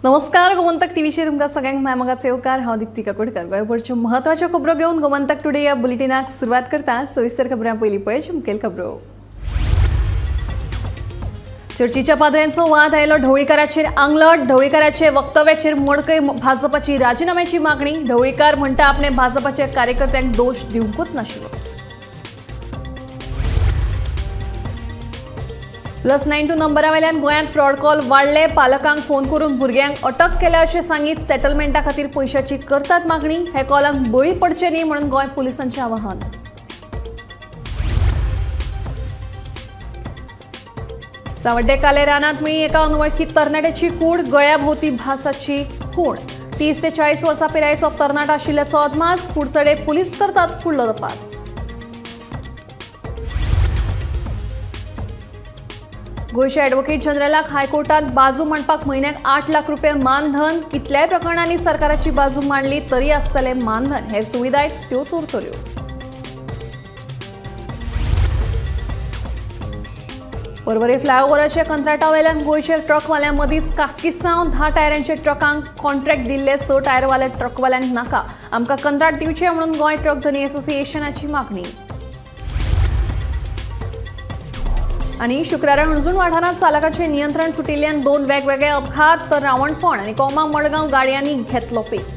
नमस्कार, गोमंतक टीव्हीचेर तुमकां सगळ्यांक माय मोगाचे येवकार। हांव दीप्ती काकोडकर। गोंयभरच्यो म्हत्वाच्यो खबरो घेवन गोमंतक टुडे ह्या बुलेटिनाक सुरवात करता। सविस्तर खबरां पयलीं पळय मुखेल खबरो। चर्चीच्या पाद्र्यांचो वाद आयलो ढवळीकाराचेर आंगलट। ढवळीकाराचे वक्तव्याचेर मडकय भाजपाची राजिनाम्याची मागणी। ढवळीकार म्हणटा आपणे भाजपाच्या कार्यकर्त्यांक दोश दिवंकूच नाशिल्लो। +92 नंबरा वयल्यान गोंयांत फ्रॉड कॉल वाडले। पालकांक फोन करून भुरग्यांक अटक केल्या अशें सांगीत सेटलमेंटा खातीर पयशाची करतात मागणी। हे कॉलांक बळी पडचे न्ही म्हणून गोंय पुलिसांचें आवाहन। सावड्डे काले रानांत मेळ्ळी एका अनवळखी तरणाट्याची कूड। गळ्या भोवती भासाची खूण। 30 ते 40 वर्सां पिरायेचो तरणाटो आशिल्ल्याचो अदमास। कुडचडे पुलीस करतात फुडलो तपास। गोंयच्या ॲडव्होकेट जनरलाक हायकोर्टात बाजू मांडपाक म्हयन्याक 8 लाख रुपये मानधन। कितल्याय प्रकरणांनी सरकाराची बाजू मांडली तरी आसतलें मानधन। हेर सुविधाय त्योच उरतल्यो। पर्वरी फ्लायओव्हराच्या कंत्राटा वयल्यान गोंयच्या ट्रकवाल्यां मदींच कास्किसांव। 10 टायरांच्या ट्रकांक कॉन्ट्रॅक्ट दिल्ले 6 टायरवाल्या ट्रकवाल्यांक नाका। आमकां कंत्राट दिवचें म्हणून गोंय ट्रक धनी असोसिएशनाची मागणी। आनी शुक्रारा हणजूण वाठारांत चालकाचें नियंत्रण सुटिल्ल्यान 2 वेगवेगळे अपघात। तर रावणफोंड आनी कोमा मडगांव गाडयांनी घेतलो पेट।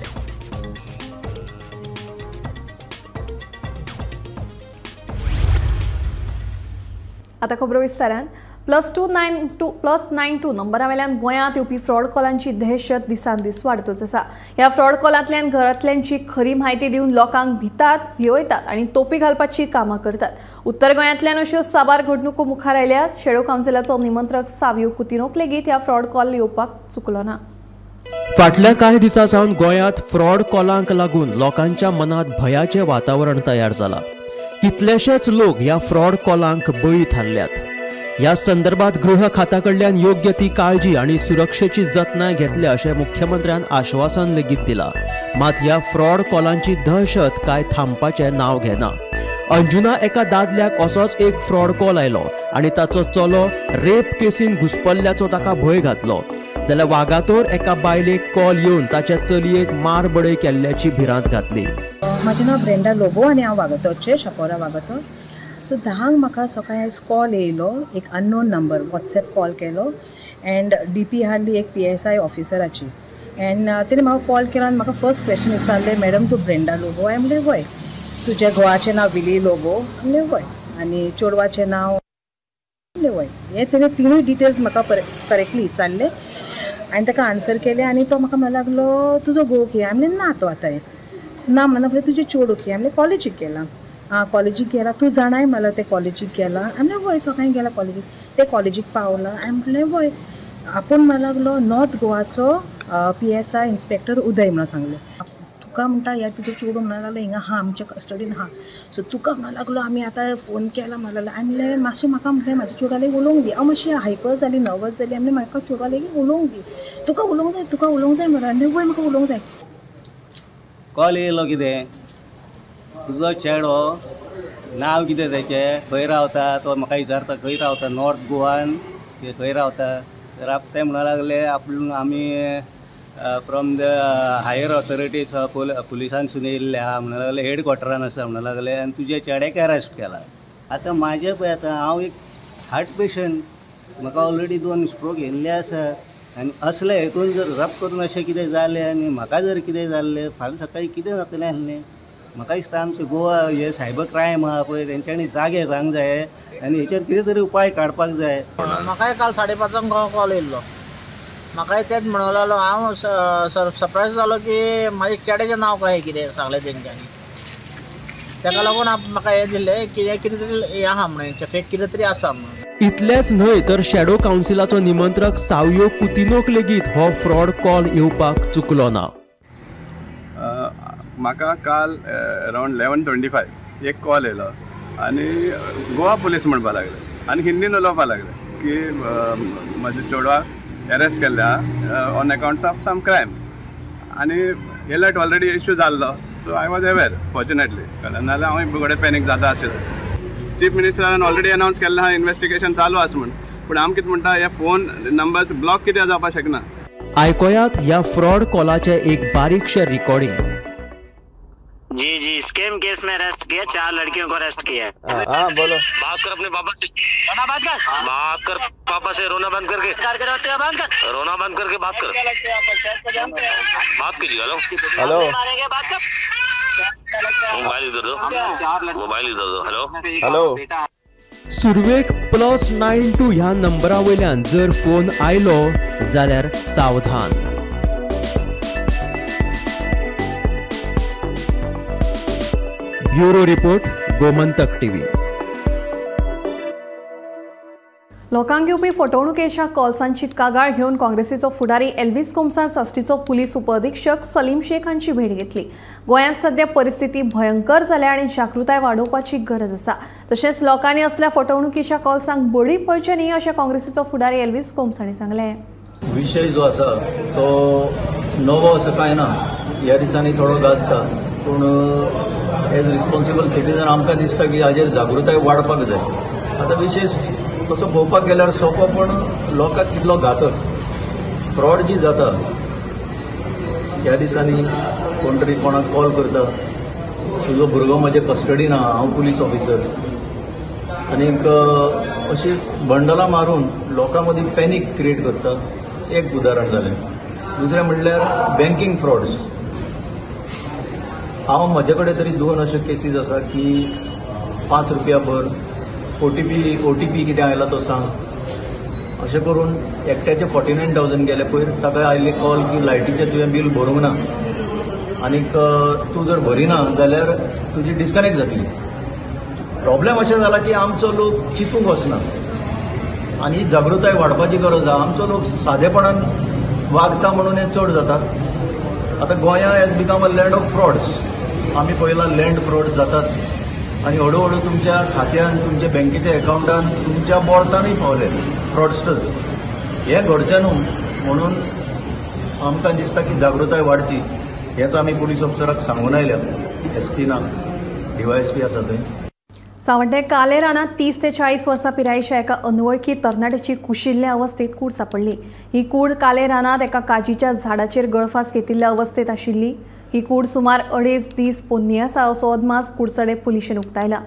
आता खबरो विस्तारान। +92 नंबरा वयल्यान गोंयांत येवपी फ्रॉड कॉलांची दहशत दिसान दीस वाडतूच आसा। ह्या फ्रॉड कॉलांतल्यान घरांतल्यांची खरी म्हायती दिवन लोकांक भितात, भिवयतात आनी तोपी घालपाची कामां करतात। उत्तर गोंयांतल्यान अश्यो साबार घडणुको मुखार आयल्यात। शेडो कावन्सिलाचो निमंत्रक सावियो कुतिनोक लेगीत ह्या फ्रॉड कॉल येवपाक चुकलो ना। फाटल्या कांय दिसां सावन गोंयांत फ्रॉड कॉलांक लागून लोकांच्या मनांत भयाचें वातावरण तयार जालां। कितलेशेच लोक ह्या फ्रॉड कॉलांक बळी थारल्यात। ह्या संदर्भात गृह खाता कडल्यान योग्य ती काळजी आनी सुरक्षेची जतनाय घेतल्या अशें मुख्यमंत्र्यान आश्वासन लेगीत दिलां। मात ह्या फ्रॉड कॉलांची दहशत काय थांबपाचें नांव घेना। अंजुना एका दादल्याक असोच एक फ्रॉड कॉल आयलो आनी ताचो चलो रेप केसीन घुसपल्ल्याचो ताका भंय घातलो। जाल्यार वागातोर एका बायलेक कॉल येवन ताच्या चलयेक मार बडय केल्ल्याची भिरांत घातली। म्हाजें नांव ब्रेंडा लोबो आनी हांव वागातोरचें, शापोरा वागातोर। सो 10 म्हाका सकाळीं आयज कॉल येयलो, एक अननोन नंबर वॉट्सएप कॉल केलो एंड डी पी आहली एक PSI ऑफिसराची एंड तेणें म्हाका कॉल केलो आनी म्हाका फर्स्ट क्वेश्चन विचारलें, मॅडम तूं ब्रेंडा लोबो? हांवें म्हणलें वय। तुज्या घोवाचें नांव विली लोबो? म्हणलें वय। आनी चेडवाचें नांव? म्हणलें वय। हें तेणें तिनूय डिटेल्स म्हाका करेक्टली विचारले आनी ताका आन्सर केलें। आनी तो म्हाका म्हणपाक लागलो तुजो घोव खंय? हांवें म्हणलें ना, तो आतां ना म्हणना फुडें तुजें चेडूं खंय? हांवें कॉलेजीक गेलां। आं, कॉलेजीक गेला तूं जाणाय म्हणल्यार तें कॉलेजीक गेलां? हांवें म्हणलें वय, सकाळीं गेलां कॉलेजीक। तें कॉलेजीक पावलां? हांवें म्हणलें वय। आपूण म्हणपाक लागलो नॉर्थ गोवाचो PSI inspector उदय म्हणून सांगलें। तुका म्हणटा ह्या तुजें चेडूं म्हणपाक लागलो हिंगा आहा आमच्या कस्टडीन आहा, सो तुका म्हणपाक लागलो आमी आतां फोन केला म्हणपाक लागलो। हांवें म्हणलें मातशें म्हाका म्हणलें म्हाज्या चेडवा उलोवंक दी। हांव मातशें हायपर जाली, नर्वस जाली। हांवें म्हणलें म्हाका चेडवा उलोवंक दी, तुका उलोवंक जाय, तुका उलोवंक जाय म्हणलें। हांवें वय म्हाका उलोवंक जाय। कॉल येयलो कितें तुजो चेडो नांव कितें तेचें, खंय रावता? तो म्हाका विचारता खंय रावता, नॉर्थ गोवान खंय रावता? तर ते म्हणपाक लागले आपूण आमी फ्रॉम the higher authorities पुलिसांसून येयल्ले आहा म्हणपाक लागले, हेड क्वॉर्टरान आसा म्हणपाक लागले आनी तुज्या चेड्याक अरेस्ट केला। आतां म्हाजें पळय, आतां हांव एक हार्ट पेशंट, म्हाका ऑलरेडी 2 स्ट्रोक येयल्ले आसा आनी असले हेतून जर रप करून अशें कितें जालें आनी म्हाका जर कितें जाल्लें फाल्यां सकाळीं कितें जातलें आसलें? म्हाका दिसता आमचें गोवा हे सायबर क्रायम आहा पळय तेंच्यांनी जागे जावंक जाय आनी हेचेर कितें तरी उपाय काडपाक जाय। म्हाकाय काल 5:30 कॉल येयल्लो, म्हाकाय तेंच म्हणूंक लागलो। हांव सरप्रायज जालो की म्हाज्या चेड्याचें नांव कशें कितें सांगलें तेंच्यांनी। ताका लागून म्हाका हें दिसलें की हें कितें तरी हें आहा म्हणून, फेक कितें तरी आसा म्हणून। इतलेंच न्हय तर शॅडो कावन्सिलाचो निमंत्रक सावियो कुतिनोक लेगीत हो फ्रॉड कॉल येवपाक चुकलो ना। म्हाका काल अरावंड 11:25 एक कॉल येयलो आनी गोवा पुलीस म्हणपाक लागले आनी हिंदीन उलोवपाक लागले की म्हज्या चेडवाक एरेस्ट केल्ले आहा on accounts of some crime आनी एलर्ट ऑलरेडी इश्यू जाल्लो, so I was aware fortunately, नाजाल्यार हांवूय घडये पॅनीक जाता आशिल्लें। चीफ मिनिस्टरान ऑलरेडी अनावन्स केल्लें आहा इन्वेस्टिगेशन चालू आसा म्हूण, पूण आम कितें म्हणटा हे फोन नंबर्स ब्लॉक कित्याक जावपाक शकना। आयकोयात ह्या फ्रॉड कॉलाचे एक बारीकशें रिकॉर्डिंग. जी जी, स्कैम केस में अरेस्ट किया, 4 लड़कियों को अरेस्ट किया है. हाँ बोलो, बात कर अपने पापा से, बात कर, बात कर पापा से, रोना बंद करके, बंद कर, रोना बंद करके बात कर, बात कीजिए. हेलो हेलो, बात कर, मोबाइल इधर दो, मोबाइल इधर दो. Hello hello. सुरवेक +92 ह्या नंबरा वयल्यान जर फोन आयलो जाल्यार सावधान. Bureau report, Gomantak TV. लोकांक घेवपी फटवणुकेच्या कॉल्सांची कागाळ घेवन काँग्रेसीचो फुडारी एल्विस गोम्सान साश्टीचो पुलीस उपअधिक्षक सलीम शेख हांची भेट घेतली. गोंयांत सध्या परिस्थिती भयंकर जाल्या आनी जागृताय वाडोवपाची गरज आसा. तशेंच लोकांनी असल्या फटवणुकीच्या कॉल्सांक बळी पडचे न्ही अशें काँग्रेसीचो फुडारी एल्विस गोम्स हांणी सांगलें. विशय जो आसा तो नवो असो कांय ना, ह्या दिसांनी थोडो गाजता, पूण एज रिस्पॉन्सिबल सिटीजन आमकां दिसता की हाजेर जागृताय वाडपाक जाय. आतां विशय तसो पळोवपाक गेल्यार सोंपो, पूण लोकांक कितलो घातक फ्रॉड जी जाता ह्या दिसांनी. कोण तरी कोणाक कॉल करता, तुजो भुरगो म्हजे कस्टडीन आहा, हांव पुलीस ऑफिसर, आनीक अशी बंडलां मारून लोकां मदीं पॅनीक क्रिएट करता. एक उदाहरण जालें. दुसरें म्हणल्यार बँकींग फ्रॉड्स. हांव म्हजे कडेन तरी 2 अश्यो केसीस आसा की 5 रुपया भर, ओटीपी कितें आयला तो सांग, अशें करून एकट्याचे 49,000 गेले. पयर ताका आयले कॉल की लायटीचें तुवें बील भरूंक ना आनीक तूं जर भरिना जाल्यार तुजी डिस्कनेक्ट जातली. प्रॉब्लेम अशें जाला की आमचो लोक चिंतूंक वचना आनी जागृताय वाडपाची गरज आसा. आमचो लोक सादेपणान वागता म्हणून हें चड जाता. आतां गोंया has become a land of frauds. आमी पळयला लँड फ्रॉड्स जाताच आनी हळू हळू तुमच्या खात्यान, तुमच्या बँकेच्या एकावंटान, तुमच्या बोल्सानूय पावले फ्रॉडस्टर्स. हें घडचें न्हू म्हणून आमकां दिसता की जागृताय वाडची. हेंच आमी पुलीस ऑफिसराक सांगून आयल्या, एसपी ना, डीवायएसपी आसा थंय. सावड्डें काले रानांत 30 ते 40 वर्सां पिरायेच्या एका अनवळखी तरणाट्याची कुशिल्ल्या अवस्थेत कूड सांपडली. ही कूड काले रानांत एका काजीच्या झाडाचेर गळफास घेतिल्ल्या अवस्थेत आशिल्ली. ही कूड सुमार 2.5 दीस पोन्नी आसा असो अदमास कुडचडे पुलिशेन उक्तायला.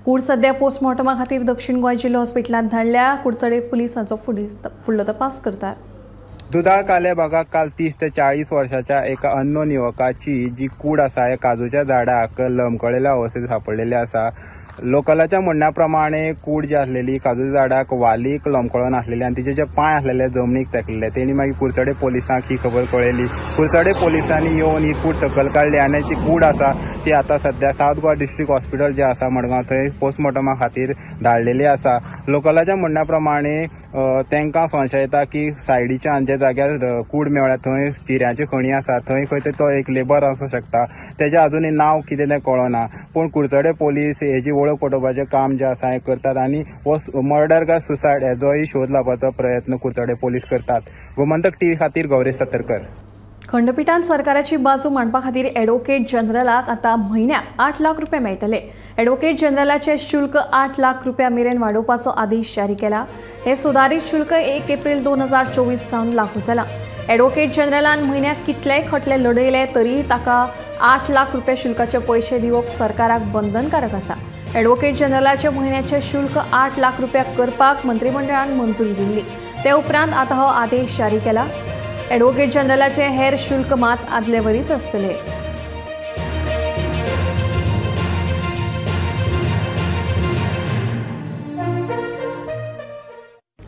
कूड सध्या पोस्टमॉर्टमा खातीर दक्षिण गोंय जिल्लो हॉस्पिटलांत धाडल्या. कुडचडे पुलिसांचो फुडलो तपास करतात. दुदाळ काले भागाक काल 30 ते 40 वर्षाच्या एका अननोन युवकाची जी कूड आसा काजूच्या झाडाक लमकळलेल्या अवस्थेत सापडलेली आसा. लोकलाच्या म्हणण्या प्रमाणे कूड जी आसलेली काजूच्या झाडाक वालीक लमकळून आसलेली आनी तिचे जे पांय आसलेले जमनीक तेकलेले. तेणी मागीर कुडचडे पोलिसांक ही खबर कळयली. कुडचडे पोलिसांनी येवन ही कूड सकयल काडली आनी जी कूड आसा ती आतां सध्या सावथ गोवा डिस्ट्रिक्ट हॉस्पिटल जे आसा मडगांव थंय पोस्टमॉर्टमा खातीर धाडलेली आसा. लोकलाच्या म्हणण्या प्रमाणे तांकां संशय येता की सायडीच्यान ज्या जाग्यार कूड मेळ्ळ्या थंय चिऱ्यांची खणी आसा, थंय खंय तरी तो एक लेबर आसूं शकता. तेजें अजुनूय नांव कितें तें कळना, पूण कुडचडे पोलीस हेजी वळख पटोवपाचें काम जें आसा हें करतात आनी हो मर्डर काय सुसायड हेजोय शोध लावपाचो प्रयत्न कुडचडे पोलीस करतात. गोमंतक टीव्ही खातीर गौरेश सतरकर. खंडपिठान सरकाराची बाजू मांडपा खातीर एडवोकेट जनरलाक आतां म्हयन्याक 8 लाख रुपया मेळटले. एडवोकेट जनरलाचें शुल्क 8 लाख रुपया मेरेन वाडोवपाचो आदेश जारी केला. हें सुदारीत शुल्क 1 एप्रिल 2024 सावन लागू जालां. एडवोकेट जनरलान म्हयन्याक कितलेय खटले लढयले तरी ताका 8 लाख रुपया शुल्काचे पयशे दिवप सरकाराक बंधनकारक आसा. एडवोकेट जनरलाचे म्हयन्याचे शुल्क 8 लाख रुपया करपाक मंत्रिमंडळान मंजुरी दिल्ली. ते उपरांत आतां हो आदेश जारी केला. एडवोकेट जनरलाचे हेर शुल्क मात आदले वरीच आसतले.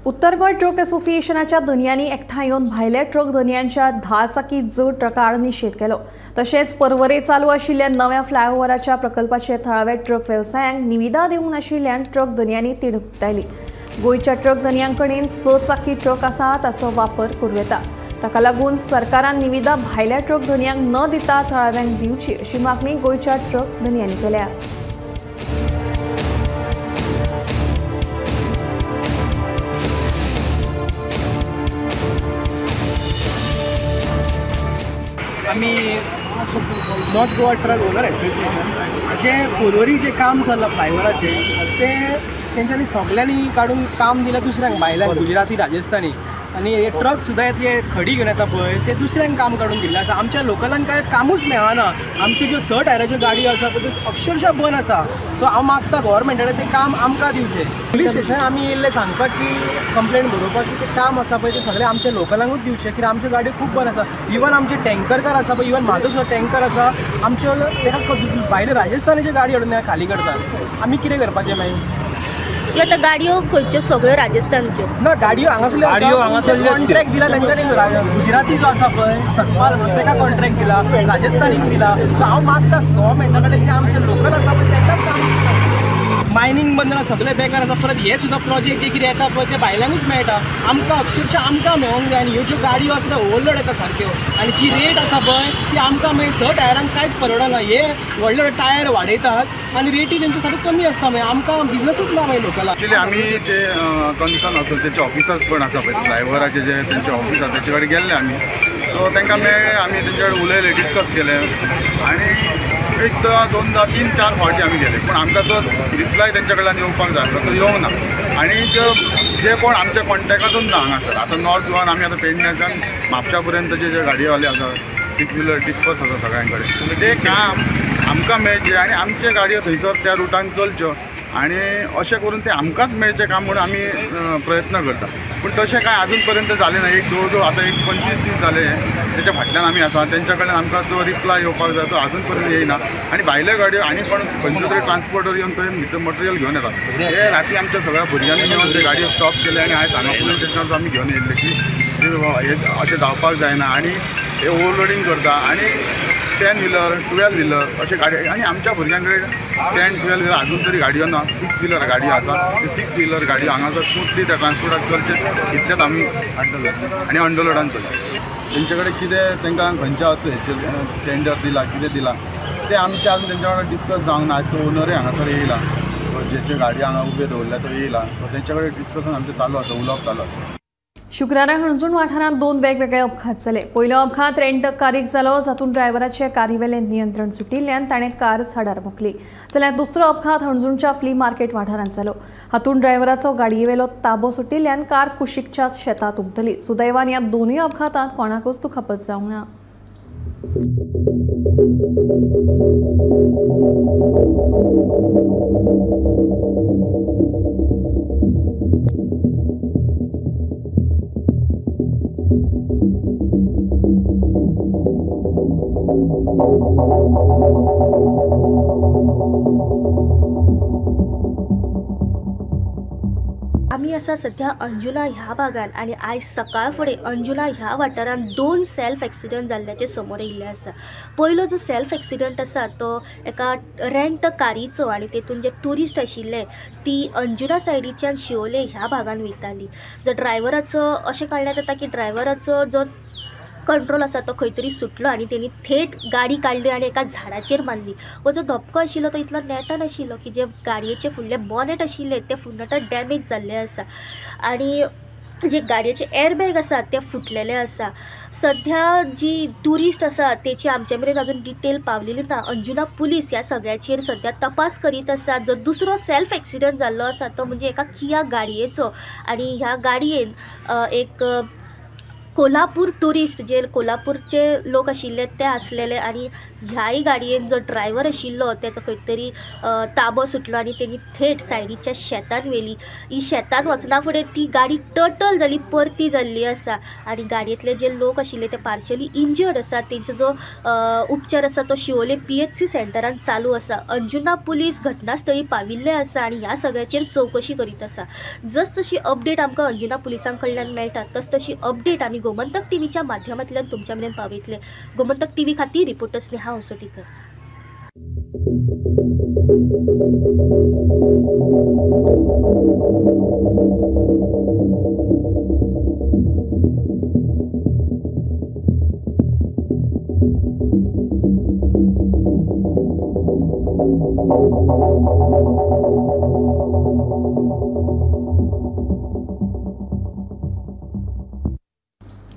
उत्तर गोंय ट्रक असोसिएशनाच्या धनयांनी एकठांय येवन भायल्या ट्रक धनयांच्या 10 चाकी जड ट्रका आड निशेध केलो. तशेंच परवरे चालू आशिल्ल्या नव्या फ्लायओव्हराच्या प्रकल्पाचे थळाव्या ट्रक वेवसायांक निविदा दिवंक नाशिल्ल्यान ट्रक धनयांनी तिडक उक्तायली. गोंयच्या ट्रक धनयां कडेन 6 चाकी ट्रक आसा ताचो वापर करूं येता. ताका लागून सरकारान निविदा भायल्या ट्रक धनयांक न दिता थळाव्यांक दिवची अशी मागणी गोंयच्या ट्रक धनयांनी केल्या. आमी north Goa truck owner association जे पोरवरी जें काम चल्लां फ्लायओवराचें तें तेंच्यांनी सगल्यांनी काडून काम दिलें दुसऱ्यांक, भायल्यांक, गुजराती, राजस्थानी. आनी हे ट्रक सुद्दां येतले खडी घेवन येता पळय ते दुसऱ्यांक काम काडून दिल्लें आसा. आमच्या लोकलांक कांय कामूच मेळना. आमच्यो ज्यो 6 टायराच्यो गाडयो आसा पळय त्यो अक्षरशा बंद आसा. सो हांव मागता गव्हर्मेंटा कडेन तें काम आमकां दिवचें. पुलीस स्टेशन आमी येयल्ले सांगपाक की कंप्लेन बरोवपाक की तें काम आसा पळय तें सगळें आमच्या लोकलांकूच दिवचें, कित्याक आमच्यो गाडयो खूब बंद आसा. इवन आमचे टँकरकार आसा पळय, इवन म्हाजो सुद्दां टँकर आसा, आमच्यो ताका भायले राजस्थानाच्यो गाडी हाडून खाली करतात. आमी कितें करपाचें मागीर? आतां गाडयो खंयच्यो सगळ्यो राजस्थानच्यो ना, गाडयो हांगासरल्यो कॉन्ट्रॅक्ट दिला तांच्यांनी. गुजराती जो आसा पळय सतपाल म्हणून ताका कॉन्ट्रॅक्ट दिला, राजस्थानीक दिला. सो हांव मागता गव्हर्मेंटा कडेन की आमचे लोकल आसा पळय तांकांच काम. मायनींग बंद जाला, सगळें बेकार आसा. परत हे सुद्दां प्रोजेक्ट जे कितें येता पळय ते भायल्यानूच मेळटा आमकां, अक्षरशा आमकां मेळोंक जाय. आनी ह्यो ज्यो गाडयो आसा त्यो ओवरलोड येता सारक्यो आनी जी रेट आसा पळय ती आमकां मागीर 6 टायरांक कांयच परवडना. हे व्हडले व्हडले टायर वाडयतात आनी रेटी तेंच्यो सारक्यो कमी आसता, मागीर आमकां बिजनसूच ना मागीर लोकलाक. एक्चुअली आमी ते कन्सर्न आसा तेंचे ऑफिसर्स कोण आसा पळय ड्रायव्हराचे जे तेंचे ऑफिस आसा तेंचे कडेन गेल्ले आमी. सो तांकां मेळ्ळे, आमी तेंचे कडेन उलयले, डिस्कस केले आनी एकदां दोनदा 3-4 फावटी आमी गेले, पूण आमकां तो रिप्लाय तेंच्या कडल्यान येवपाक जाय तो येवंक ना. आनी जे कोण आमच्या कॉन्टेक्टातूच ना हांगासर. आतां नॉर्थ गोवान आमी आतां पेडण्याच्यान म्हापशा पर्यंत जे गाडयेवाले आसा, 6 व्हिलर टिप्पर्स आसा सगळ्यां कडेन, ते काम आमकां मेळचें आनी आमचे गाडयो थंयसर त्या रुटान चलच्यो आनी अशें करून ते आमकांच मेळचें काम म्हणून आमी प्रयत्न करता. पूण तशें कांय आजून पर्यंत जालें ना. एक जवळ जवळ आतां एक 25 दीस जाले तेच्या फाटल्यान आमी आसा, तेंच्या कडल्यान आमकां जो रिप्लाय येवपाक जाय तो आजून पर्यंत येयना. आनी भायल्यो गाडयो आनी कोण खंयचो तरी ट्रान्सपोर्टर येवन थंय भितर मटेरियल घेवन येता. हे राती आमच्या सगळ्या भुरग्यांनी मेळून ते गाडयो स्टॉप केले आनी आयज हांगा पुलीस स्टेशनार आमी घेवन येयल्ले की हे अशें जावपाक जायना आनी हे ओवरलोडींग करता आनी 10 व्हिलर 12 व्हिलर अशे गाडी आनी आमच्या भुरग्यां कडेन 10 12 व्हिलर अजून तरी गाडयो ना, 6 व्हिलर गाडयो आसा. ते 6 व्हिलर गाडयो हांगासर स्मुथली त्या ट्रान्सपोर्टाक चलचें इतलेंच आमी हाडटले आनी अंडरलोडान चलचें. तेंचे कडेन कितें तांकां खंयच्या हेचेर टेंडर दिला कितें दिला तें आमचें आजून तेंच्या वांगडा डिस्कस जावंक ना. आयज तो ओनरूय हांगासर येयला, जेच्यो गाडयो हांगा उब्यो दवरल्या तो येयला, सो तेंच्या कडेन डिस्कसन आमचें चालू आसा, उलोवप चालू आसा. शुक्रारा हणजूण वाठारांत 2 वेगवेगळे अपघात जाले. पयलो अपघात रेंट कारीक जालो, जातूंत ड्रायव्हराचें कारीवेलें नियंत्रण सुटिल्ल्यान ताणें कार झाडार मोखली. जाल्यार दुसरो अपघात हणजूणच्या फ्ली मार्केट वाठारांत जालो. हातूंत ड्रायव्हराचो गाडयेवेलो ताबो सुटिल्ल्यान कार कुशीकच्या शेतांत उमथली. सुदैवान ह्या दोनूय अपघातांत कोणाकूच दुखापत जावंक ना. आमी आसा सध्या अंजुना ह्या भागान आनी आयज सकाळ फुडें अंजुना ह्या वाठारान 2 सेल्फ एक्सिडंट जाल्ल्याचे समोर येयल्ले आसा. पयलो जो सेल्फ एक्सिडंट आसा तो एका रेंट कारीचो आनी तेतून जे ट्युरिस्ट आशिल्ले ती अंजुना सायडीच्यान शिवोले ह्या भागान वयताली. जो ड्रायव्हराचो अशें काडल्यार जाता की ड्रायव्हराचो जो कंट्रोल आसा तो खंय तरी सुटलो आनी तेणी थेट गाडी काडली आनी एका झाडाचेर मारली. हो जो धपको आशिल्लो तो इतलो नेटान आशिल्लो की जे गाडयेचे फुडले बॉनेट आशिल्ले ते फुडनट डॅमेज जाल्ले आसा आनी जे गाडयेचे एअरबॅग आसा ते फुटलेले आसा. सध्या जी ट्युरिस्ट आसा तेची आमचे मेरेन अजून डिटेल पावलेली ना. अंजुना पुलीस ह्या सगळ्याचेर सध्या तपास करीत आसा. जो दुसरो सेल्फ एक्सिडंट जाल्लो आसा तो म्हणजे एका किया गाडयेचो आनी ह्या गाडयेन एक कोल्हापूर ट्युरिस्ट जे कोल्हापूरचे लोक आशिल्ले ते आसलेले आनी ह्याय गाडयेन जो ड्रायव्हर आशिल्लो तेचो खंय तरी ताबो सुटलो आनी तेणी थेट सायडीच्या शेतान व्हेली. ही शेतान वचना फुडें ती गाडी टटल जाली, परती जाल्ली आसा आनी गाडयेंतले जे लोक आशिल्ले ते पार्शली इंजर्ड आसा. तेंचो जो उपचार आसा तो शिवोले PHC सेंटरान चालू आसा. अंजुना पुलीस घटनास्थळी पाविल्ले आसा आनी ह्या सगळ्याचेर चवकशी करीत आसा. जस जशी अपडेट आमकां अंजुना पुलिसां कडल्यान मेळटा तस तशी अपडेट आमी गोमंतक टीव्हीच्या माध्यमांतल्यान तुमच्या मेरेन पावयतले. गोमंतक टीव्ही खातीर रिपोर्टर स्नेहा होसोटीकर.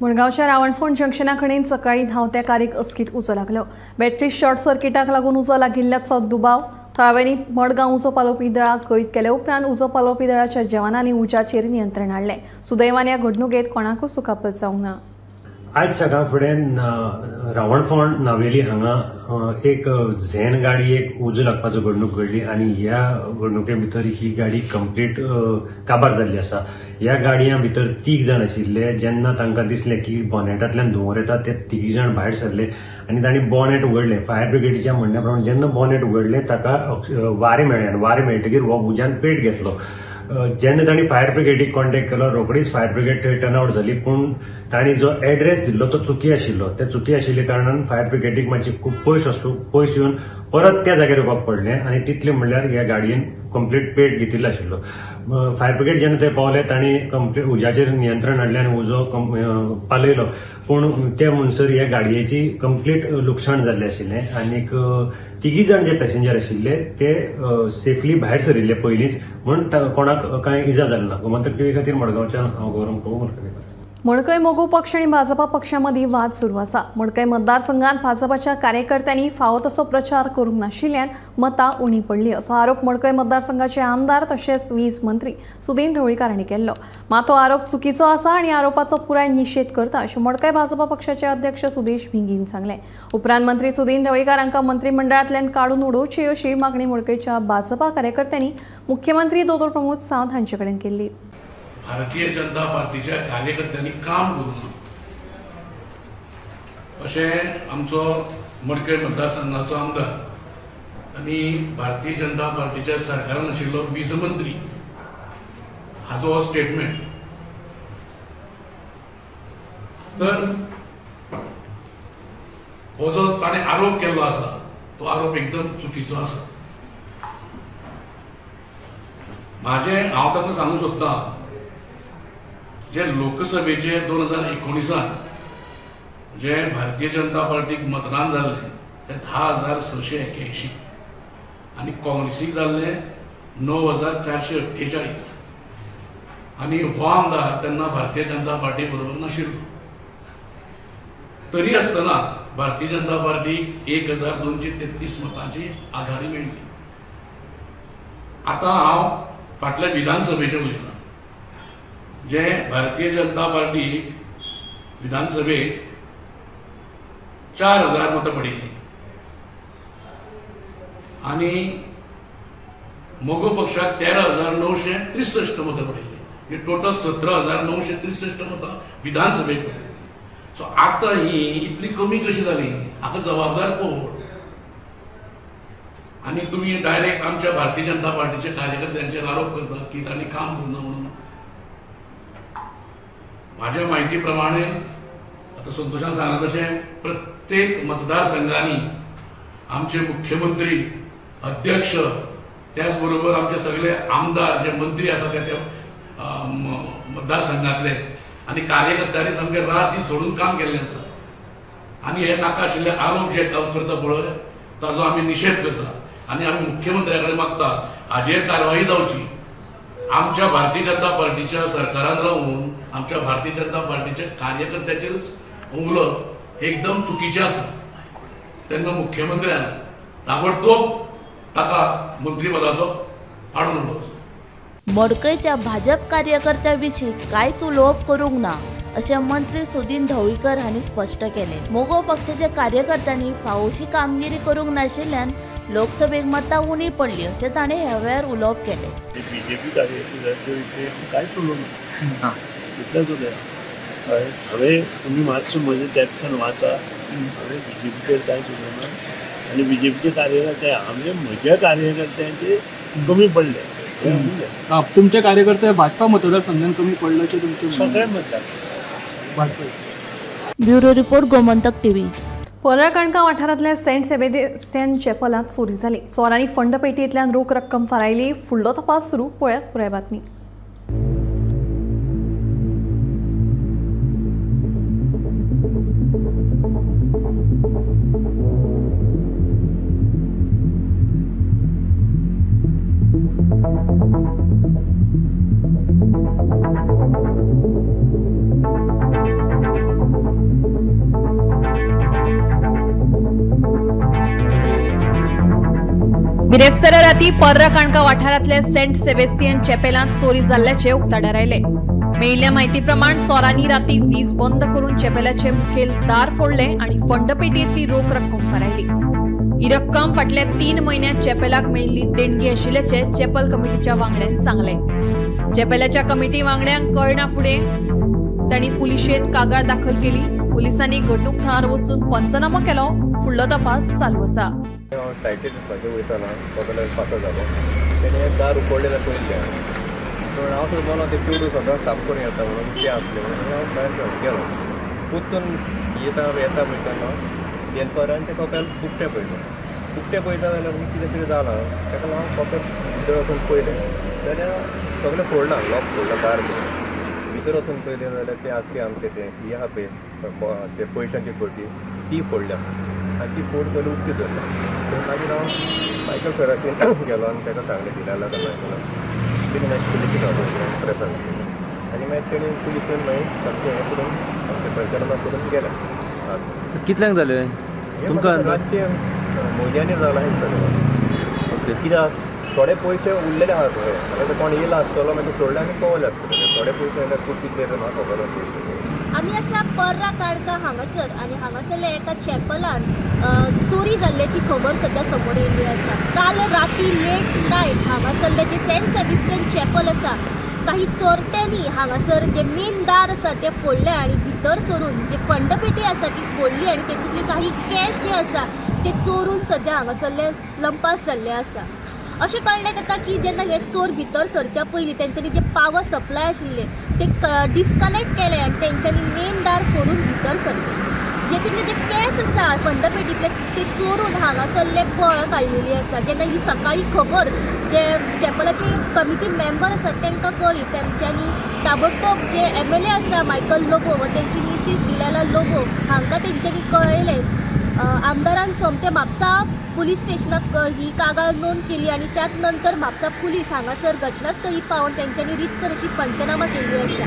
मडगांवच्या रावणफोंड जंक्शना कडेन सकाळी धांवत्या कारीक अस्कीत उजो लागलो. बॅटरी शॉर्ट सर्किटाक लागून उजो लागिल्ल्याचो दुबाव. थळाव्यांनी मडगांव उजो पालोवपी दळाक कळीत केले उपरांत उजो पालोवपी दळाच्या जवानांनी उज्याचेर नियंत्रण हाडलें. सुदैवान ह्या घडणुकेंत कोणाकूच दुखापत जावंक ना. आज सकाळ फुडें रावणफोंड नावेली हांगा एक झेन गाडी एक उजो लागपाचो घडणूक घडली आनी ह्या घडणुके भितर ही गाडी कंप्लीट काबार जाल्ली आसा. ह्या गाडयां भितर 3 जाण आशिल्ले. जेन्ना तांकां दिसलें की बॉनेटांतल्यान धुंवर येता ते 3 जाण भायर सरले आनी तांणी बॉनेट उगडलें. फायर ब्रिगेडीच्या म्हणण्या प्रमाण जेन्ना बॉनेट उगडलें ताका वारें मेळ्ळें आनी वारें मेळटकीर हो उज्यान पेट घेतलो. जेन्ना तांणी फायर ब्रिगेडीक कॉन्टेक्ट केलो रोखडीच फायर ब्रिगेड थंय टर्न आवट जाली, पूण तांणी जो एड्रेस दिल्लो तो चुकी आशिल्लो. ते चुकी आशिल्ले कारणान फायर ब्रिगेडीक मातशी खूब पयस येवन परत त्या जाग्यार येवपाक पडलें आनी तितले म्हणल्यार ह्या गाडयेन कंप्लीट पेट घेतिल्लो आशिल्लो. फायर ब्रिगेड जेन्ना थंय पावले तांणी कंप्लीट उज्याचेर नियंत्रण हाडलें आनी उजो पालयलो, पूण ते म्हणसर ह्या गाडयेची कंप्लीट लुकसाण जाल्लें आशिल्लें आनीक 3 जाण जे पॅसेंजर आशिल्ले ते सेफली भायर सरिल्ले पयलींच, म्हूण कोणाक कांय इजा जाली ना. गोमंतक टीव्ही खातीर मडगांवच्यान हांव गौरव प्रभू मडकयकार. मडकय मगो पक्ष आनी भाजपा पक्षा मदीं वाद सुरू आसा. मडकय मतदारसंघात भाजपाच्या कार्यकर्त्यांनी फावो तसो प्रचार करूंक नाशिल्ल्यान मतां उणी पडली असो आरोप मडकय मतदारसंघाचे आमदार तशेंच वीज मंत्री सुदीन ढवळीकार हांणी केल्लो. मात हो आरोप चुकीचो आसा आनी आरोपाचो पुराय निशेध करता अशें मडकय भाजपा पक्षाचे अध्यक्ष सुदेश भिंगीन सांगलें. उपरांत मंत्री सुदीन ढवळीकार हांकां मंत्रिमंडळांतल्यान काडून उडोवची अशी मागणी मडकयच्या भाजपा कार्यकर्त्यांनी मुख्यमंत्री दोतोर प्रमोद सावंत हांचे कडेन केल्ली. भारतीय जनता पार्टीच्या कार्यकर्त्यांनी काम करूं अशें आमचो मडकय मतदारसंघाचो आमदार आनी भारतीय जनता पार्टीच्या सरकारान आशिल्लो वीज मंत्री हाचो हो स्टेटमेंट. तर हो जो ताणें आरोप केल्लो आसा तो आरोप एकदम चुकीचो आसा. म्हाजें हांव ताका सांगूंक सोदतां, जे लोकसभेचे 2019 जे भारतीय जनता पार्टीक मतदान जाल्लें तें 10,681 आनी काँग्रेसीक जाल्लें 9,448 आनी हो आमदार तेन्ना भारतीय जनता पार्टी बरोबर नाशिल्लो. तरी आसतना भारतीय जनता पार्टीक 1,233 मतांची आघाडी मेळ्ळी. आतां हांव फाटल्या विधानसभेचेर उलयतां, जे भारतीय जनता पार्टीक विधानसभेत 4,000 मतां पडिल्लीं आनी मगो पक्षाक 13,963 मतां पडिल्लीं, म्हणजे टोटल 17,963 मतां विधानसभेक पडली. सो आतां ही इतली कमी कशी जाली हाका जबाबदार कोण? आनी तुमी डायरेक्ट आमच्या भारतीय जनता पार्टीच्या कार्यकर्त्यांचेर आरोप करतात की तांणी काम करूंक ना म्हणून. म्हाज्या म्हायती प्रमाणे आतां संतोषान सांगलां तशें प्रत्येक मतदारसंघांनी आमचे मुख्यमंत्री, अध्यक्ष, त्याच बरोबर आमचे सगळे आमदार जे मंत्री आसा त्या मतदारसंघांतले आनी कार्यकर्त्यांनी सामके रात दीस सोडून काम केल्लें आसा. आनी हे नाका आशिल्ले आरोप जे करता पळय ताजो आमी निशेध करता आनी आमी मुख्यमंत्र्या कडेन मागता हाजेर कारवाई जावची. आमच्या भारतीय जनता पार्टीच्या सरकारान रावून आमच्या भारतीय जनता पार्टीच्या कार्यकर्त्याचेरूच उलोवप एकदम चुकीचें आसा. तेन्ना मुख्यमंत्र्यान ताबडतोब ताका मंत्रीपदाचो काडून उडोवचो. मडकयच्या भाजप कार्यकर्त्यां विशीं कांयच उलोवप करूंक ना अशें मंत्री सुदीन ढवळीकर हांणी स्पश्ट केलें. मगो पक्षाच्या कार्यकर्त्यांनी फावोशी कामगिरी करूंक नाशिल्ल्यान लोकसभेक मतां उणी पडली अशें ताणें ह्या वेळार उलोवप केलें. बीजेपी कार्यकर्त्यांचे विशीं कांयच उलोवंक ना, इतलेंच उलया. हांवें तुमी मातसो म्हजें कॅप्शन वाचा, हांवें बीजेपीचेर कांयच उलोवना आनी बीजेपीचे कार्यकर्ते हांवें म्हज्या कार्यकर्त्यांचे कमी पडले. तुमचे कार्यकर्ते भाजपा मतदारसंघान कमी पडले अशें तुमचें सगळे मतदार Bhajpa. Bureau report, Gomantak TV. Parla Kankam वाठारांतल्या सेंट सेबेस्तियन चॅपलांत चोरी जाली. चोरांनी फंड पेटयेंतल्यान रोख रक्कम फारायली. फुडलो तपास सुरू. पळयात पुराय बातमी. बिरेस्तारा राती पर्रा काणका वाठारांतल्या सेंट सेबेस्टियन चॅपेलांत चोरी जाल्ल्याचे उक्ताडार आयले. मेळिल्ल्या म्हायती प्रमाण चोरांनी राती वीज बंद करून चॅपेलाचे मुखेल दार फोडले आनी फंडपेटयेंतली रोख रक्कम फारायली. ही रक्कम फाटल्या 3 म्हयन्यांत चॅपेलाक मेळिल्ली देणगी आशिल्ल्याचे चॅपल कमिटीच्या वांगड्यान सांगले. चॅपेलाच्या कमिटी वांगड्यांक कळना फुडें तांणी पुलिशेंत कागाळ दाखल केली. पुलिसांनी घडणूक थळार वचून पंचनामो केलो. फुडलो तपास चालू आसा. हांव सायटीर म्हजे वयताना कोपेलार पासार जालो तेणें दार उकोडलेलें पळयलें पूण हांव सुद्दां म्हणलो तें चेडूं सदांच साफ करून येता म्हणून तें आसलें म्हणून हांव भायर गेलो. परतून येता येता पळयतना देनपरान तें कपेल उकतें पळयलें. उकतें पळयता जाल्यार कितें कितें जालां ताका लागून हांव कपेल भितर वचून पळयलें जाल्यार सगळें फोडलां, लॉक फोडलां, दार भितर वचून पळयलें जाल्यार तें आसलें आमचें तें ही आहा पळय ते पयशांची खोटी ती फोडल्या आनी ती फोड पयलीं उकती धरल्या. मागीर हांव मायकल सराचेर गेलो आनी ताका सांगलें दिलाला नायकला तेणी मागीर पुलिशीक आपयलें प्रेसाक आनी मागीर तेणी पुलीस येवन मागीर सामकें हें करून आमचें पंचनामा करून गेले. कितल्यांक जालें तुमकां? रातचें म्हयन्यांनी जालां हें सगळें. ओके, कित्याक थोडे पयशे उरलेले आहा थोडे आतां कोण येयला आसतलो मागीर सोडले आनी पावले आसतले. थोडे पयशे जाल्यार खूब कितले ते म्हाका खबर आसतले. आमी आसा पर्रा काणका हांगासर आनी हांगासरल्या एका चॅपलान चोरी जाल्ल्याची खबर सद्या समोर येयल्ली आसा. काल राती लेट नायट हांगासरलें जें सेंट सेबेस्टियन चॅपल आसा काही चोरट्यांनी हांगासर जे मेन दार आसा तें फोडलें आनी भितर सरून जे फंडपेटी आसा ती फोडली आनी तेतूंतली काही कॅश जे आसा ते चोरून सद्या हांगासरले लंपास जाल्ले आसा. अशें कळ्ळें जाता की जेन्ना हे चोर भितर सरच्या पयलीं तेंच्यांनी जे पावर सप्लाय आशिल्ले ते डिस्कनेक्ट केले आनी तेंच्यांनी मेन दार फोडून भितर सरले. जेतूंतले जे कॅश आसा फंडपेटींतले ते चोरून हांगासरले पळ काडलेली आसा. जेन्ना ही सकाळी खबर जे चॅपलाचे कमिटी मेंबर आसात तांकां कळ्ळी तेंच्यांनी ताबडतोब जे MLA आसा मायकल लोबो व तेंची मिसीस दिलाला लोबो हांकां तेंच्यांनी कळयलें. आमदारान सोमते म्हापसा पुलीस स्टेशनाक ही कागाळ नोंद केली आनी त्याच नंतर म्हापसा पुलीस हांगासर घटनास्थळी पावन तेंच्यांनी रितसर अशी पंचनामा केल्ली आसा.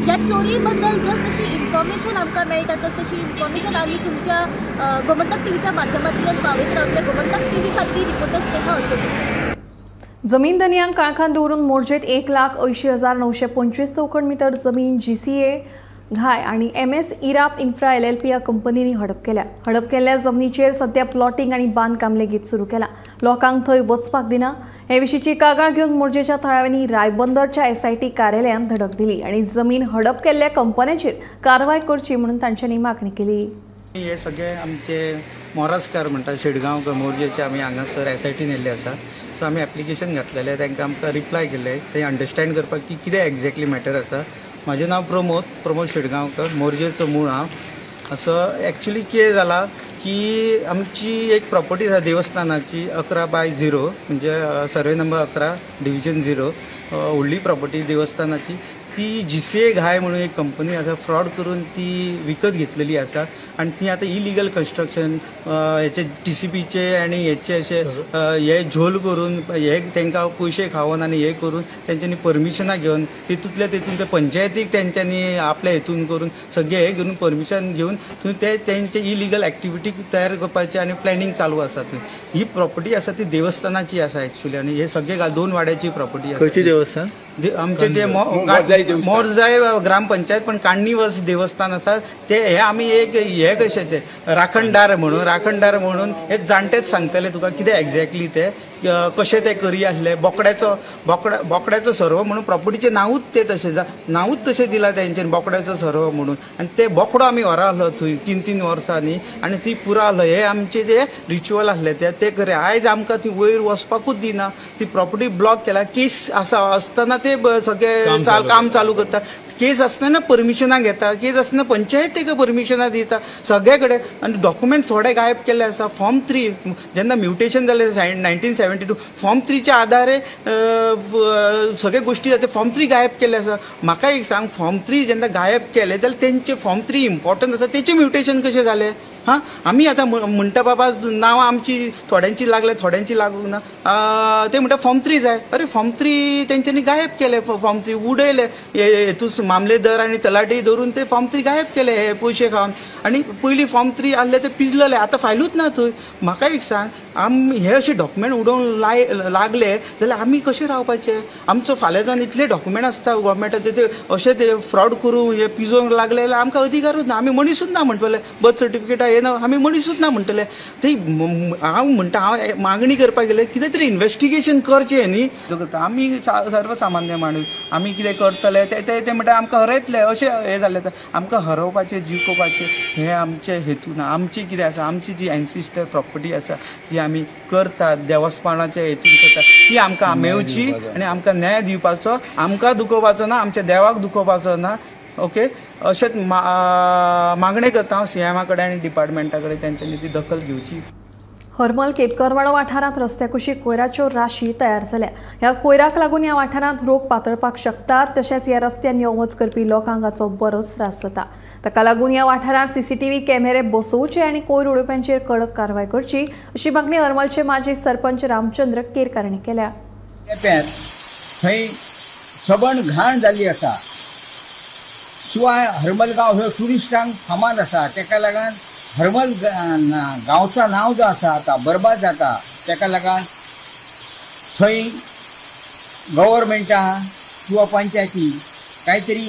ह्या चोरी बद्दल जस तशी इन्फॉर्मेशन आमकां मेळटा तस तशी इन्फॉर्मेशन आमी तुमच्या गोमंतक टीव्हीच्या माध्यमांतल्यान पावयत रावतले. गोमंतक टीव्ही खातीर रिपोर्टर स्नेहा असोली. जमीन धनयांक काळखांत दवरून मोरजेत 1,80,925 चौखण मीटर जमीन GCA घाय आणि MS इराप इन्फ्रा LLP ह्या कंपनींनी हडप केल्या. हडप केल्ल्या जमनीचेर सध्या प्लॉटिंग आणि बांदकाम लेगीत सुरू केला. लोकांक थंय वचपाक दिना हे विशींची कागाळ घेवन मोरजेच्या थळाव्यांनी रायबंदरच्या SIT कार्यालयांत धडक दिली आणि जमीन हडप केल्ल्या कंपन्यांचेर कारवाय करची म्हणून तांच्यांनी मागणी केली. हे सगळे आमचे मोरासकार म्हणटा शेडगांव मोरजेचे आमी हांगासर SITन येयल्ले आसा. सो आमी एप्लिकेशन घातलेलें तांकां आमकां रिप्लाय केल्ले ते अंडरस्टँड करपाक की कितें एग्जॅक्टली मॅटर आसा. म्हाजें नांव प्रमोद शेडगांवकर, मोरजेचो मूळ हांव. सो एक्चुली कितें जालां की आमची एक प्रॉपर्टी आसा देवस्थानाची 11/0 म्हणजे सर्वे नंबर 11 डिविजन 0 व्हडली प्रॉपर्टी देवस्थानाची. ती GCA घाय म्हणून एक कंपनी आसा फ्रॉड करून ती विकत घेतलेली आसा आनी ती आतां इलिगल कन्स्ट्रक्शन हेचे TCPचे आनी हेचे अशे हे झोल करून हे तांकां पयशे खावन आनी हे करून तेंच्यांनी परमिशनां घेवन तितूंतल्या तितून ते पंचायतीक तेंच्यांनी आपल्या हेतून करून सगळे हे घेवन परमिशन घेवन थंय ते तेंचे इलिगल एक्टिविटी तयार करपाचे आनी प्लॅनिंग चालू आसा. थंय ही प्रॉपर्टी आसा ती देवस्थानाची आसा एक्चुअली आनी हे सगळे 2 वाड्याची प्रॉपर्टी आसा. खंयची देवस्थान? आमचे जे मोरजाय ग्रामपंचायत पण काणणीवस देवस्थान आसा ते हे आमी एक हे कशे ते राखणदार म्हणून हे जाणटेच सांगतले तुका कितें एग्जॅक्टली ते कशें ते करी आसले. बोकड्याचो सर्व म्हणून प्रॉपर्टीचें नांवूच ते तशें नांवूच तशें दिलां तेंच्यानी बोकड्याचो सर्व म्हणून आनी ते बोकडो आमी व्हरा आसलो थंय 3-3 वर्सांनी आनी ती पुरा आसलो. हे आमचे जे रिच्युअल आसले ते करे. आयज आमकां ती वयर वचपाकूच दिना. ती प्रॉपर्टी ब्लॉक केला. केस आसा आसतना ते सगळे काम चालू करता. केस आसतना परमिशनां घेता, केस आसतना पंचायतीक परमिशनां दिता सगळे कडेन. आनी डॉक्युमेंट थोडे गायब केल्ले आसा. फॉर्म 3 जेन्ना म्युटेशन जालें 1972 फॉर्म 3च्या आधारे सगळे गोष्टी जाता. फॉर्म 3 गायब केल्ले आसा. म्हाका एक सांग, फॉर्म 3 जेन्ना गायब केले जाल्यार तेंचे फॉर्म 3 इम्पॉर्टंट आसा तेचें म्युटेशन कशें जालें? हां, आमी आतां म्हणटा बाबा नांवां आमची थोड्यांची लागले थोड्यांची लागूंक ना. ते म्हणटा फॉर्म 3 जाय. अरे फॉर्म 3 तेंच्यांनी गायब केले. फॉर्म 3 उडयले हेतून मामलेदार आनी तलाठी धरून ते फॉर्म 3 गायब केले हे पयशे खावन. आनी पयलीं फॉर्म 3 आहले ते पिजलेले, आतां फायलूच ना थंय. म्हाका एक सांग, आमी हे अशे डॉक्युमेंट उडोवंक लागले जाल्यार आमी कशें रावपाचें? आमचो फाल्यां जावन इतले डॉक्युमेंट आसता गव्हर्मेंटाचे ते अशे ते फ्रॉड करूं हे पिजोवंक लागले जाल्यार आमकां अधिकारूच ना, आमी मनीसूच ना म्हणटले, बर्थ सर्टिफिकेटा हे ना, आमी मनीसूच ना म्हणटले. ते हांव म्हणटा, हांव मागणी करपाक गेले कितें तरी इन्वेस्टिगेशन करचें न्ही. आमी सर्वसामान्य माणूस, आमी कितें करतले ते ते म्हणटा आमकां हरयतले अशें हें जालें. आमकां हरोवपाचें जिखोवपाचें हें आमचें हेतू ना. आमची कितें आसा, आमची जी एन्सिस्टर प्रॉपर्टी आसा जी आमी करतात देवस्थानाच्या हेतून करतात ती आमकां मेळची आनी आमकां न्याय दिवपाचो, आमकां दुखोवपाचो ना, आमच्या देवाक दुखोवपाचो ना. ओके, अशेंच मागणें करता हांव सीएमा कडेन आनी डिपार्टमेंटा कडेन, तेंच्यांनी ती दखल घेवची. हरमल केपकरवाडो वाठारांत रस्त्या कुशीक कोयराच्यो राशी तयार जाल्या. ह्या कोयराक लागून ह्या वाठारांत रोग पातळपाक शकतात. तशेंच ह्या रस्त्यान यो वच करपी लोकांक हाचो बरोच त्रास जाता. ताका लागून ह्या वाठारांत सीसीटीव्ही कॅमेरे बसोवचे आनी कोयर उडोवप्यांचेर कडक कारवाय करची अशी मागणी हरमलचे माजी सरपंच रामचंद्र केरकार हांणी केल्या. थंय सबंद घाण जाल्ली आसा. शिवाय हरमल गांव हो ट्युरिस्टांक फामाद आसा, ताका लागून हरमल गांवचो नांव जो आसा आतां बरबाद जाता. ताका लागून थंय गव्हर्मेंटा किंवा पंचायती कांयतरी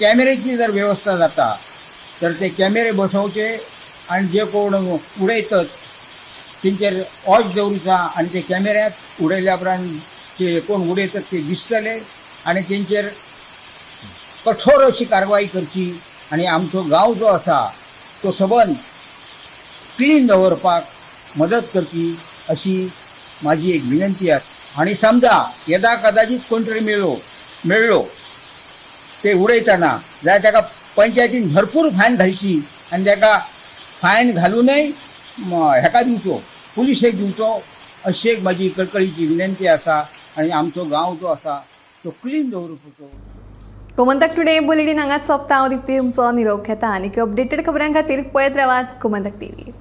कॅमेरेची जर वेवस्था जाता तर ते कॅमेरे बसोवचे आनी जे कोण उडयतात तेंचेर वॉच दवरूचा आनी ते कॅमेऱ्यांत उडयल्या उपरांत ते कोण उडयतात ते दिसतले आनी तेंचेर कठोर अशी कारवाई करची आनी आमचो गांव जो आसा तो सबंद क्लीन दवरपाक मदत करची अशी माझी एक विनंती आसा. आनी समजा येदा कदाचित कोण तरी मेळ्ळो ते उडयतना जाल्यार ताका पंचायतीन भरपूर फायन घालची आनी ताका फायन घालूनय हेका दिवचो, पुलिशेक दिवचो अशी एक म्हाजी कळकळीची विनंती आसा. आनी आमचो गांव जो आसा तो क्लीन दवरपाचो. गोमंतक टुडे बुलेटीन हांगाच सोंपता. हांव दीप्ती तुमचो निरोप घेता आनी अपडेटेड खबरां खातीर पळयत रावात गोमंतक टीव्ही.